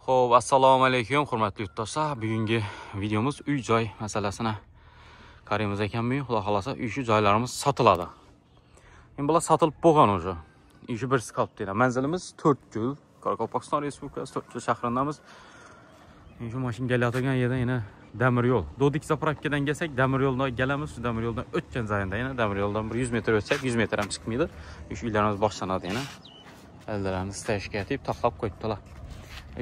Xo'p, assalomu alaykum hurmatli yurtdoshlar. Bugungi videomiz uy-joy masalasini qaraymiz ekan bugun. Xudo xolasa uy shu joylarimiz sotiladi. Endi bular sotilib bo'lgan уже. Uy shu birsi qolibdi. Manzilimiz To'rtko'l, Qoraqalpog'iston Respublikasi To'rtko'l shahrindamiz. Endi shu mashina kelayotgan yerdan yana demir yo'l. Dodik zapravkadan kelsak, demir yo'ldan kelamiz. Shu demir yo'ldan o'tgan joyida yana demir yo'ldan bir 100 metr o'tsak, 100 metr ham chiqmaydi. Shu uylarimiz boshlanadi yana. Ellarimiz stashga deb taxlab qo'yibdilar.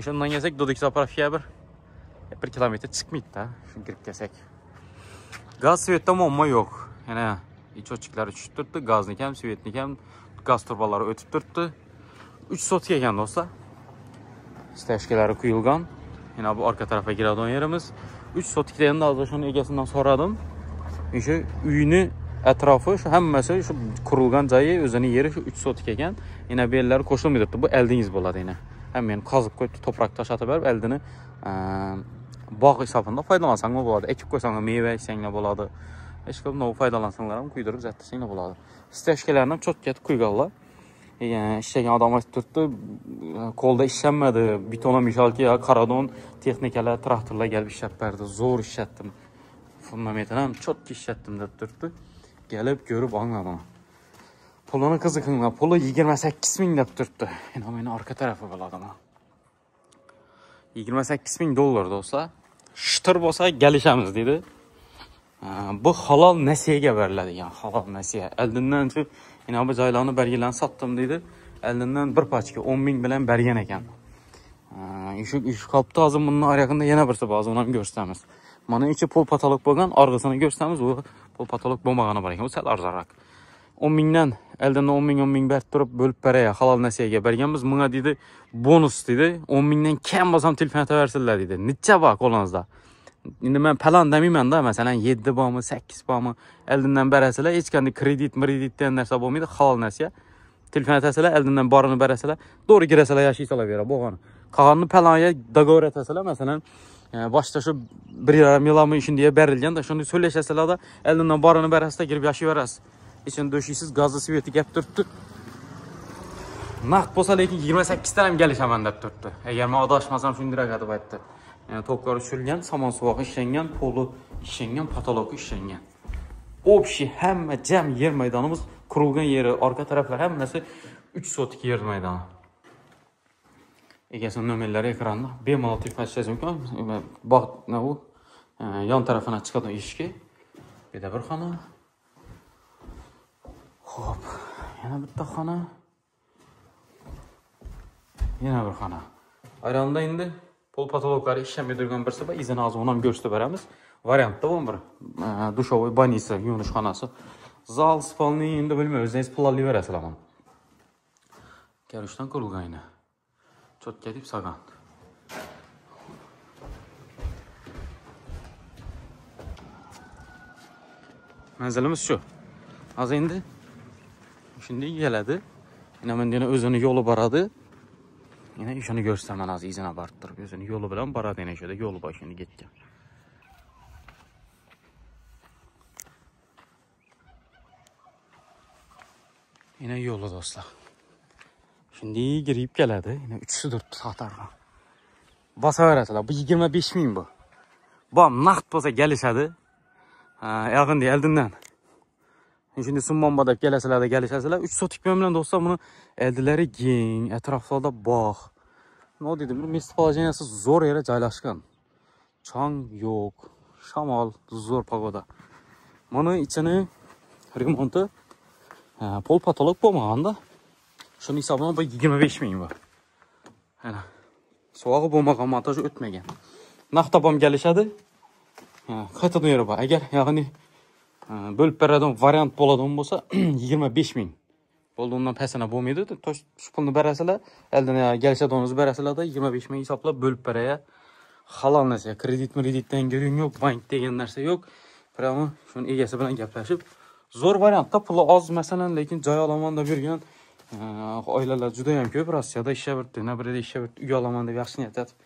Shundan kelsak, Dodik zapravkaga bir kilometr chiqmaydi-da, shu kirib kelsak. Gaz svetda muammo yo'q. Yana ichochiklari tushib turibdi, gazniki ham, svetniki ham, gaz turbalari o'tib turibdi. 3 sotka ekan do'stlar. Stashkalari quyilgan. Yana bu orqa tarafga kiradigan yerimiz. 3 sotkada endi hozir shuni egasidan so'radim. O'sha uyini atrofi shu hammasi shu qurilgan joyi, o'zini yeri shu 3 sotka ekan. Yana bu yerlari qo'shilmay turibdi. Bu eldingiz bo'ladi yana. Hammani qazib qo'yib, toprak tosh atib berib, eldini bog' hisobida foydalansang bo'ladi. Ekib qo'ysang, meva eksanglar bo'ladi. Hech qilib nov foydalansanglar ham quydirib zattasanglar bo'ladi. Stashkalarni ham cho'tka etib qo'yganlar. Ishlagan odam aytib turibdi, qo'lda ishlanmadi. Betona mishalki, qaradon texnikalar, traktorlar kelib ishlab berdi. Zo'r ishlatdim. Fundamentini ham cho'tka ishlatdim deb turibdi. Kelib ko'rib angladim. Pulini qiziqinglar. Puli 28 ming deb turibdi. Endi meni orqa tarafi bo'ladi mana. 28 ming dollar do'stlar. Shitir bo'lsa kelishamiz dedi. Bu halol nasiyaga beriladigan, halol nasiya. Oldindan shu yana bu joylarni berganlarni sotdim dedi. Oldindan bir pachka 10 ming bilan bergan ekan. Shu qolibdi. Hozir bundan orqasida yana birsi bor, uni ham ko'rsatamiz. Mana ichi pol patolog bo'lgan, orqasini ko'rsatamiz. U pol patolog bo'lmagani bor ekan, u sal arzonroq. 10 mingdan oldindan 10 ming 10 ming berib turib bo'lib beraya halol nasiyaga berganmiz. Bunga dedi bonus dedi. 10 mingdan kam bo'lsam telefon etaversinlar dedi. Necha bor qo'lingizda? Endi men palan demayman-da, masalan 7 bormi, 8 bormi, oldindan berasizlar, hech qanday kredit, kredit degan narsa bo'lmaydi, halol nasiya. Telefon etasizlar, oldindan borini berasizlar, to'g'ri kirasizlar, yashaysalar bera, bo'lgani. Qolganini palonga dogovor etasizlar, masalan, boshda shu 1.5 yilmi shunday berilganda, shuni so'ylashasizlar-da, oldindan borini berasizlar, kirib yashayverasiz. Ichini do'shiysiz, gazni sveti kelib turibdi. Naqd bo'lsa lekin 28 dan ham kelishaman deb turibdi. Agar men adashmasam shunday deb aytdi. Yani toplar uçurilgan, somon suvog'i ishlangan, poli ishlangan, patologi ishlangan. Общий hamma jam yer maydonimiz, qurilgan yeri, orqa taraflar hammasi 3 sotik yer maydoni. Egasining nomerlari ekranda. Bemalol telefon qilishingiz mumkin. Bog' u yon tarafına chiqadigan eshigi. Bu yerda bir xona. Xo'p, yana bitta xona. Yana bir xona. Ayronda endi pol patologlari ishlamay turgan birsi bor. Izini hozir uni ham ko'rsatib beramiz. Variantda bu bir dushovoy banisi, yuvinish xonasi. Zal, spalni endi bilmayman, o'zingiz planlayverasizlar mana. Karushdan qurilgan yana. Cho'tka deb solgan. Manzilimiz shu. Hozir endi shunday keladi. Yana mana o'zini yo'li boradi. Yana ishini ko'rsataman hozir, izini borib turib, o'zini yo'li bilan boradi, yana shu yerda yo'li bor shuni ketgan. Yana yo'li do'stlar. Shunday girib keladi. Yana 3 turibdi sotardan. Bosaverasizlar. Bu 25 ming bu. Bu ham naqd bo'lsa kelishadi. Ha, yaqinda oldindan. Shunday summonba deb kelasizlar, kelishasizlar. 3 sotik bilan do'stlar, buni eldilari keng, atroflarda bog'. Nima dedim, bu местоположениеsi zo'r yerga joylashgan. Chang yo'q, shamol, zo'r pogoda. Mana ichini remonti pol patolog bo'lmaganda, shuni hisobidan bu 25 ming bu. Ana, sovug'i bo'lmagan, montaj o'tmagan. Naqd topam kelishadi. Qaytadan yeri bor. Agar ya'ni bo'lib beradigan variant bo'ladigan bo'lsa 25 ming. Bo'ldi, undan pastini bo'lmaydi. Tosh shu pulni berasizlar, oldin kelishadiganingizni berasizlar-da, 25 ming hisoblab bo'lib beraya. Halol narsa, kredit kreditdan gurung yo'q, bank degan narsa yo'q. Prямо shuni egasi bilan gaplashib, zo'r variantda puli oz masalan, lekin joy olaman deb yurgan oilalar juda ham ko'p. Rossiyada ishlab yuribdi, yana bir yerda ishlab yuribdi, uy olaman deb yaxshi niyat etib.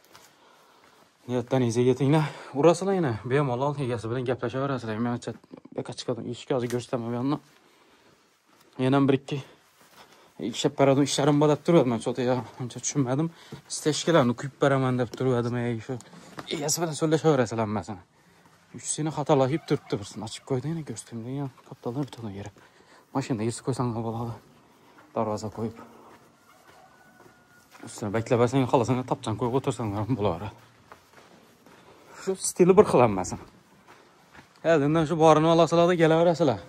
Niyatlaringizga yetinglar. Urasizlar yana bemalol egasi bilan gaplashaverasizlar. Menimcha yo'qqa chiqadigan eshik hozir ko'rsataman bu yoqni. Yana bir ikki Ishlab beradigan ishlarim bor deb turadi. Men cho'ta uncha tushunmadim. Steshkalarni quyib beraman deb turadi. Shu egasi bilan so'zlashaverasizlar hammasini. Uchsini xatolashib turibdi, birsini ochib qo'ydi, yana ko'rsatdim degan kapitaldan bir yeri. Mashinada yirtib qo'ysang ham bo'ladi. Darvoza qo'yib. Ustini beklabasang, xohlasang tapchan qo'yib o'tirsang ham bo'laveradi. Shu stili bir xil hammasini. Endi shu borini olasizlar, kelaverasizlar.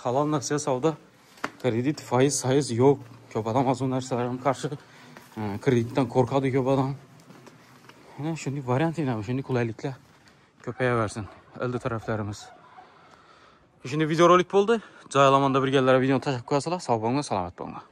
Halol narsa savdo, kredit, foiz, soiz yo'q. Ko'p odam o'z narsalarga qarshi kreditdan qo'rqadi ko'p odam. Yana shunday variant, yana shunday qulayliklar ko'payaversin. Eldi taraflarimiz. Shunday videorolik bo'ldi. Joy olamanda birgalar videoni tashlab qo'yasizlar. Sog' bo'linglar, salomat bo'linglar.